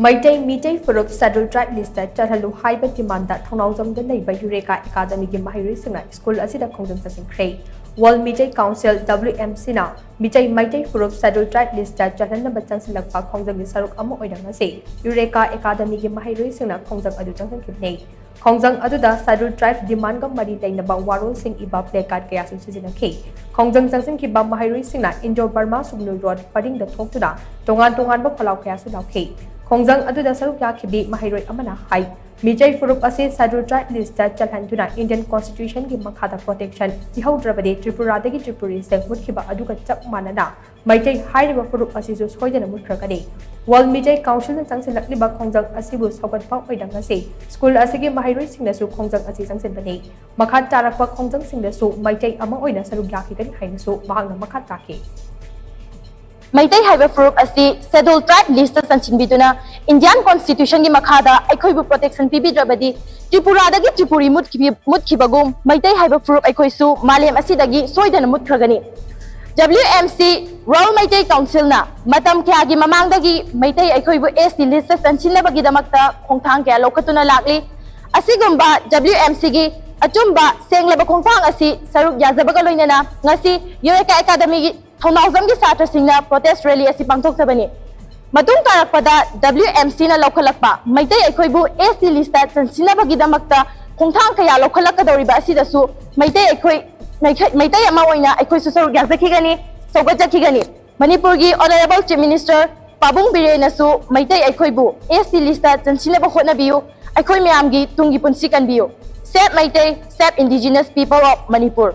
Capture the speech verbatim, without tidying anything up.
ꯃꯩꯇꯩ ꯃꯤꯇꯩ ꯐꯨꯔꯨꯞ Scheduled Tribe Listꯇ ꯆꯜꯍꯜꯂꯨ ꯍꯥꯏꯕ demandꯗ ꯊꯧꯅꯥꯎꯖꯝꯗ ꯂꯩꯕ ꯌꯨꯔꯦꯀꯥ ꯑꯦꯀꯥꯗꯃꯤꯒꯤ ꯃꯍꯩꯔꯣꯏꯁꯤꯡꯅ ꯁ꯭ꯀꯨꯜ ꯑꯁꯤꯗ ꯈꯣꯡꯖꯪ ꯆꯪꯁꯤꯟꯈ꯭ꯔꯦ꯫ World Meitei Council, WMCꯅ Meitei Meitei ꯐꯨꯔꯨꯞ Scheduled Tribe Listꯇ ꯆꯜꯍꯟꯅꯕ ꯆꯪꯁꯤꯜꯂꯛꯄ ꯈꯣꯡꯖꯪꯒꯤ ꯁꯔꯨꯛ ꯑꯃ ꯑꯣꯏꯅ ꯉꯁꯤ ꯌꯨꯔꯦꯀꯥ ꯑꯦꯀꯥꯗꯃꯤꯒꯤ ꯃꯍꯩꯔꯣꯏꯁꯤꯡꯅ ꯈꯣꯡꯖꯪ ꯑꯗꯨ ꯆꯪꯁꯤꯟꯈꯤꯕꯅꯤ꯫ ꯈꯣꯡꯖꯪ ꯑꯗꯨꯗ Scheduled Tribe demandꯒ ꯃꯔꯤ ꯂꯩꯅꯕ ꯋꯥꯔꯣꯜꯁꯤꯡ ꯏꯕ placard ꯀꯌꯥꯁꯨ ꯁꯤꯖꯤꯟꯅꯈꯤ꯫ ꯈꯣꯡꯖꯪ ꯆꯪꯁꯤꯟꯈꯤꯕ ꯃꯍꯩꯔꯣꯏꯁꯤꯡꯅ Indoor Burma Sugnu Road ꯄꯔꯤꯡꯗ ꯊꯣꯛꯇꯨꯅ ꯇꯣꯉꯥꯟ ꯇꯣꯉꯥꯟꯕ ꯈꯣꯜꯂꯥꯎ ꯀꯌꯥꯁꯨ ꯂꯥꯎꯈꯤ꯫ ꯈꯣꯡꯖꯪ ꯑꯗꯨꯗ ꯁꯔꯨꯛ ꯌꯥꯈꯤꯕꯤ ꯃꯍꯩꯔꯣꯏ ꯑꯃꯅ ꯍꯥꯏ, ꯃꯤꯇꯩ ꯐꯨꯔꯨꯞ ꯑꯁꯤ Scheduled Tribe Listꯇ ꯆꯜꯍꯟꯗꯨꯅ Indian Constitutionꯒꯤ ꯃꯈꯥꯗ protection ꯄꯤꯍꯧꯗ꯭ꯔꯕꯗꯤ ꯇ꯭ꯔꯤꯄꯨꯔꯥꯗꯒꯤ ꯇ꯭ꯔꯤꯄꯨꯔꯤꯁꯤꯡ ꯃꯨꯠꯈꯤꯕ ꯑꯗꯨꯒ ꯆꯞ ꯃꯥꯟꯅꯅ ꯃꯩꯇꯩ ꯍꯥꯏꯔꯤꯕ ꯐꯨꯔꯨꯞ ꯑꯁꯤꯁꯨ ꯁꯣꯏꯗꯅ ꯃꯨꯠꯈ꯭ꯔꯒꯅꯤ꯫ World Meitei Councilꯅ ꯆꯪꯁꯤꯜꯂꯛꯂꯤꯕ ꯈꯣꯡꯖꯪ ꯑꯁꯤꯕꯨ ꯁꯧꯒꯠꯄ ꯑꯣꯏꯅ ꯉꯁꯤ ꯁ꯭ꯀꯨꯜ ꯑꯁꯤꯒꯤ ꯃꯍꯩꯔꯣꯏꯁꯤꯡꯅꯁꯨ ꯈꯣꯡꯖꯪ ꯑꯁꯤ ꯆꯪꯁꯤꯟꯕꯅꯤ꯫ ꯃꯈꯥ ꯇꯥꯔꯛꯄ ꯈꯣꯡꯖꯪꯁꯤꯡꯗꯁꯨ ꯃꯩꯇꯩ ꯑꯃ ꯑꯣꯏꯅ ꯁꯔꯨꯛ ꯌꯥꯈꯤꯒꯅꯤ ꯍꯥꯏꯅꯁꯨ ꯃꯍꯥꯛꯅ ꯃꯈꯥ ꯇꯥꯈꯤ꯫ ꯃꯩꯇꯩ ꯍꯥꯏꯕ ꯐꯨꯔꯨꯞ ꯑꯁꯤ Scheduled Tribe Listꯇ ꯆꯟꯁꯤꯟꯕꯤꯗꯨꯅ Indian Constitutionꯒꯤ ꯃꯈꯥꯗ ꯑꯩꯈꯣꯏꯕꯨ protection ꯄꯤꯕꯤꯗ꯭ꯔꯕꯗꯤ ꯇ꯭ꯔꯤꯄꯨꯔꯥꯗꯒꯤ ꯇ꯭ꯔꯤꯄꯨꯔꯤ ꯃꯨꯠꯈꯤꯕꯤ- ꯃꯨꯠꯈꯤꯕꯒꯨꯝ ꯃꯩꯇꯩ ꯍꯥꯏꯕ ꯐꯨꯔꯨꯞ ꯑꯩꯈꯣꯏꯁꯨ ꯃꯥꯂꯦꯝ ꯑꯁꯤꯗꯒꯤ ꯁꯣꯏꯗꯅ ꯃꯨꯠꯈ꯭ꯔꯒꯅꯤ꯫ WMC, World Meitei Councilꯅ ꯃꯇꯝ ꯀꯌꯥꯒꯤ ꯃꯃꯥꯡꯗꯒꯤ ꯃꯩꯇꯩ ꯑꯩꯈꯣꯏꯕꯨ ST listꯇ ꯆꯟꯁꯤꯟꯅꯕꯒꯤꯗꯃꯛꯇ ꯈꯣꯡꯊꯥꯡ ꯀꯌꯥ ꯂꯧꯈꯠꯇꯨꯅ ꯂꯥꯛꯂꯤ꯫ ꯑꯁꯤꯒꯨꯝꯕ WMCꯒꯤ ꯑꯆꯨꯝꯕ ꯁꯦꯡꯂꯕ ꯈꯣꯡꯊꯥꯡ ꯑꯁꯤ ꯁꯔꯨꯛ ꯌꯥꯖꯕꯒ ꯂꯣꯏꯅꯅ ꯉꯁꯤ ꯌꯨꯔꯦꯀꯥ ꯑꯦꯀꯥꯗꯃꯤꯒꯤ ꯊꯧꯅꯥꯎꯖꯝꯒꯤ ꯁꯥꯇ꯭ꯔꯁꯤꯡꯅ protest rally ꯑꯁꯤ ꯄꯥꯡꯊꯣꯛꯆꯕꯅꯤ꯫ ꯃꯇꯨꯡ ꯇꯥꯔꯛꯄꯗ WMCꯅ ꯂꯧꯈꯠꯂꯛꯄ ꯃꯩꯇꯩ ꯑꯩꯈꯣꯏꯕꯨ ST listꯇ ꯆꯟꯁꯤꯟꯅꯕꯒꯤꯗꯃꯛꯇ ꯈꯣꯡꯊꯥꯡ ꯀꯌꯥ ꯂꯧꯈꯠꯂꯛꯀꯗꯧꯔꯤꯕ ꯑꯁꯤꯗꯁꯨ ꯃꯩꯇꯩ ꯑꯩꯈꯣꯏ ꯃꯩꯈ- ꯃꯩꯇꯩ ꯑꯃ ꯑꯣꯏꯅ ꯑꯩꯈꯣꯏꯁꯨ ꯁꯔꯨꯛ ꯌꯥꯖꯈꯤꯒꯅꯤ, ꯁꯧꯒꯠꯆꯈꯤꯒꯅꯤ꯫ ꯃꯅꯤꯄꯨꯔꯒꯤ Honourable Chief Minister ꯄꯥꯕꯨꯡ ꯕꯤꯔꯦꯟꯅꯁꯨ ꯃꯩꯇꯩ ꯑꯩꯈꯣꯏꯕꯨ ST listꯇ ꯆꯟꯁꯤꯟꯅꯕ ꯍꯣꯠꯅꯕꯤꯌꯨ, ꯑꯩꯈꯣꯏ ꯃꯌꯥꯝꯒꯤ ꯇꯨꯡꯒꯤ ꯄꯨꯟꯁꯤ ꯀꯟꯕꯤꯌꯨ꯫ Save Meitei, Save Indigenous People of Manipur꯫